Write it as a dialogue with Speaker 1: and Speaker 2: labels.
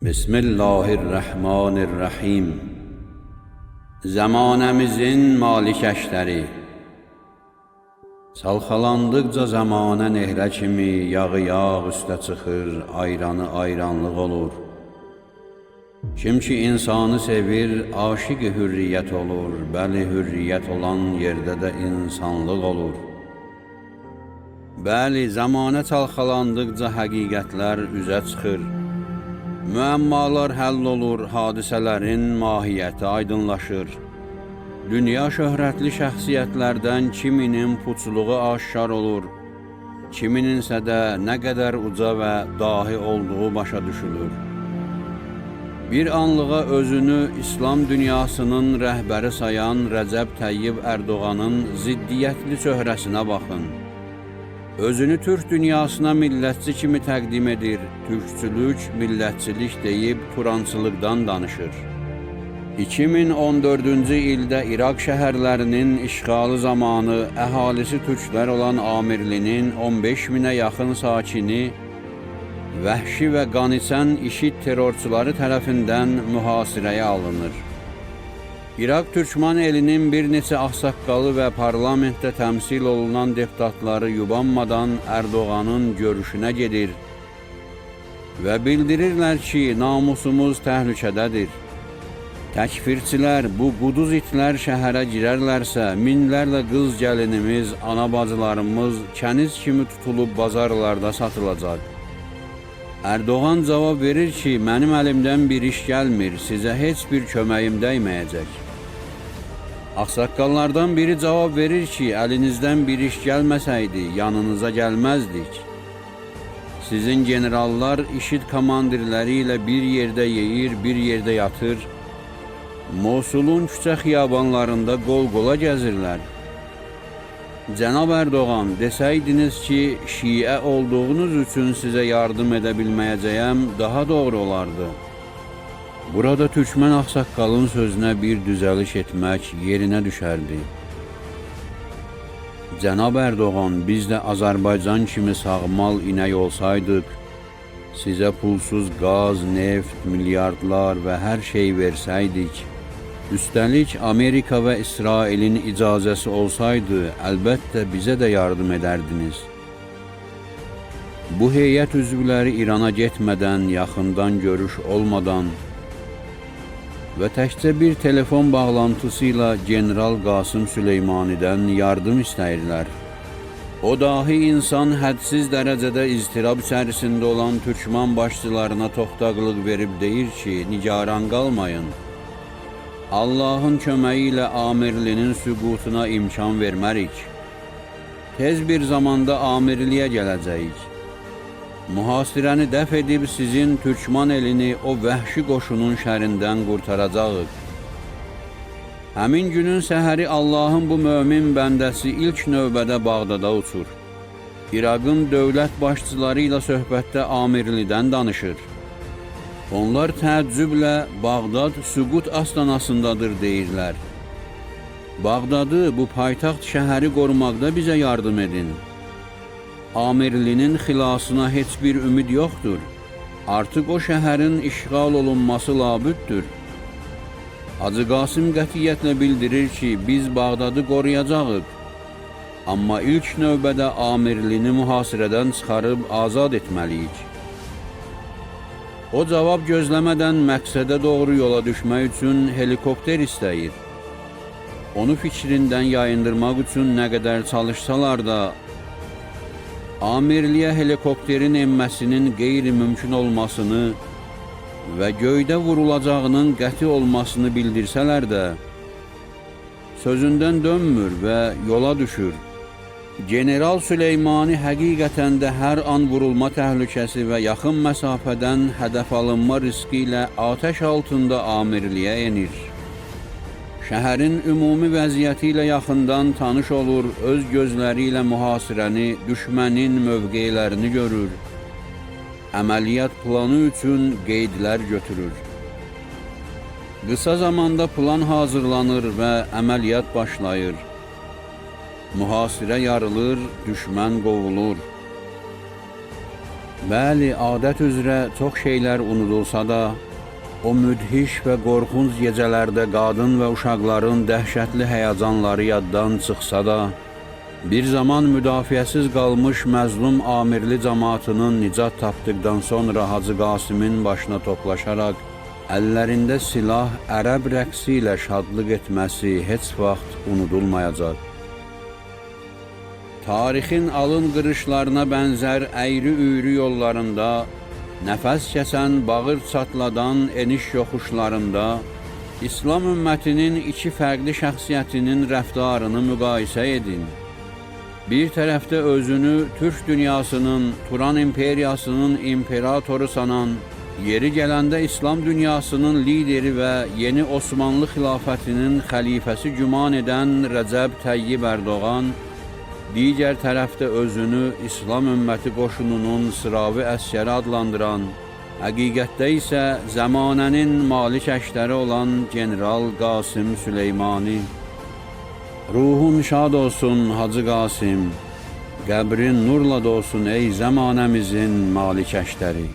Speaker 1: Bismillahirrahmanirrahim. Zəmanəmizin malikəşləri. Çalxalandıqca zəmanə nehrə kimi yağı yağ üstə çıxır, ayranı ayranlıq olur. Kim ki insanı sevir, aşiq hürriyyət olur. Bəli, hürriyyət olan yerdə də insanlıq olur. Bəli, zəmanə çalxalandıqca həqiqətlər üzə çıxır. Müəmmalar həll olur, hadisələrin mahiyyəti aydınlaşır. Dünya şöhrətli şəxsiyyətlərdən kiminin puçluğu aşkar olur, kimininsə də nə qədər uca və dahi olduğu başa düşülür. Bir anlığa özünü İslam dünyasının rəhbəri sayan Rəcəb Təyyib Ərdoğanın ziddiyyətli çöhrəsinə baxın. Özünü Türk dünyasına millətçi kimi təqdim edir, türkçülük, millətçilik deyib turançılıqdan danışır. 2014-cü ildə İraq şəhərlərinin işğalı zamanı əhalisi türklər olan Amirlinin 15 minə yaxın sakini vəhşi və qaniçən IŞİD terrorçuları tərəfindən mühasirəyə alınır. İraq Türkman elinin bir neçə ağsaqqalı və parlamentdə təmsil olunan deputatları yubanmadan Ərdoğanın görüşünə gedir və bildirirlər ki, namusumuz təhlükədədir. Təkfirçilər, bu quduz itlər şəhərə girərlərsə, minlərlə qız gəlinimiz, ana bacılarımız kəniz kimi tutulub bazarlarda satılacaq. Ərdoğan cavab verir ki, mənim əlimdən bir iş gəlmir, sizə heç bir köməyim dəyməyəcək. Ağsaqqallardan biri cavab verir ki, əlinizdən bir iş gəlməsəydi, yanınıza gəlməzdik. Sizin generallar IŞİD komandirləri ilə bir yerdə yeyir, bir yerdə yatır. Mosulun küçə xiyabanlarında qol-qola gəzirlər. Cənab Ərdoğan, desəydiniz ki, şiə olduğunuz üçün sizə yardım edə bilməyəcəyəm, daha doğru olardı. Burada türkmən ağsaqqalın sözünə bir düzəliş etmək yerinə düşərdi. Cənab Ərdoğan, biz də Azərbaycan kimi sağmal inək olsaydıq, sizə pulsuz qaz, neft, milyardlar və hər şey versəydik, üstəlik Amerika və İsrailin icazəsi olsaydı, əlbəttə bizə də yardım edərdiniz. Bu heyət üzvləri İrana getmədən, yaxından görüş olmadan və təkcə bir telefon bağlantısı ilə General Qasım Süleymanidən yardım istəyirlər. O dahi insan hədsiz dərəcədə iztirab içərisində olan türkman başçılarına toxtaqlıq verib deyir ki, nigaran qalmayın. Allahın köməyi ilə Amirlinin süqutuna imkan vermərik. Tez bir zamanda Amirliyə gələcəyik. Mühasirəni dəf edib sizin türkman elini o vəhşi qoşunun şərindən qurtaracağıq. Həmin günün səhəri Allahın bu mömin bəndəsi ilk növbədə Bağdada uçur. İraqın dövlət başçıları ilə söhbətdə Amirlidən danışır. Onlar təəccüblə Bağdad süqut astanasındadır deyirlər. Bağdadı, bu paytaxt şəhəri qorumaqda bizə yardım edin. Amirlinin xilasına heç bir ümid yoxdur. Artıq o şəhərin işğal olunması labüddür. Hacı Qasım qətiyyətlə bildirir ki, biz Bağdadı qoruyacağıq. Amma ilk növbədə Amirlini mühasirədən çıxarıb azad etməliyik. O cavab gözləmədən məqsədə doğru yola düşmək üçün helikopter istəyir. Onu fikrindən yayındırmaq üçün nə qədər çalışsalar da Amirliyə helikopterin enməsinin qeyri-mümkün olmasını və göydə vurulacağının qəti olmasını bildirsələr də, sözündən dönmür və yola düşür. General Süleymani həqiqətən də hər an vurulma təhlükəsi və yaxın məsafədən hədəf alınma riski ilə atəş altında Amirliyə enir. Şəhərin ümumi vəziyyəti ilə yaxından tanış olur, öz gözləri ilə mühasirəni, düşmənin mövqelərini görür. Əməliyyat planı üçün qeydlər götürür. Qısa zamanda plan hazırlanır və əməliyyat başlayır. Mühasirə yarılır, düşmən qovulur. Bəli, adət üzrə çox şeylər unudulsa da, o müdhiş və qorxunc gecələrdə qadın və uşaqların dəhşətli həyəcanları yaddan çıxsa da, bir zaman müdafiəsiz qalmış məzlum Amirli cəmaatının nicat tapdıqdan sonra Hacı Qasimin başına toplaşaraq əllərində silah ərəb rəqsi ilə şadlıq etməsi heç vaxt unudulmayacaq. Tarixin alın qırışlarına bənzər əyri-üyrü yollarında, nəfəs kəsən bağır çatladan eniş yoxuşlarında İslam ümmətinin iki fərqli şəxsiyyətinin rəftarını müqayisə edin. Bir tərəfdə özünü Türk dünyasının, Turan imperiyasının imperatoru sanan, yeri gələndə İslam dünyasının lideri və yeni Osmanlı xilafətinin xəlifəsi güman edən Rəcəb Təyyib Ərdoğan, digər tərəfdə özünü İslam ümməti qoşununun sıravi əsgəri adlandıran, həqiqətdə isə zəmanənin malik əşdəri olan General Qasım Süleymani. Ruhun şad olsun Hacı Qasım, qəbrin nurla dolsun ey zəmanəmizin malik əşdəri.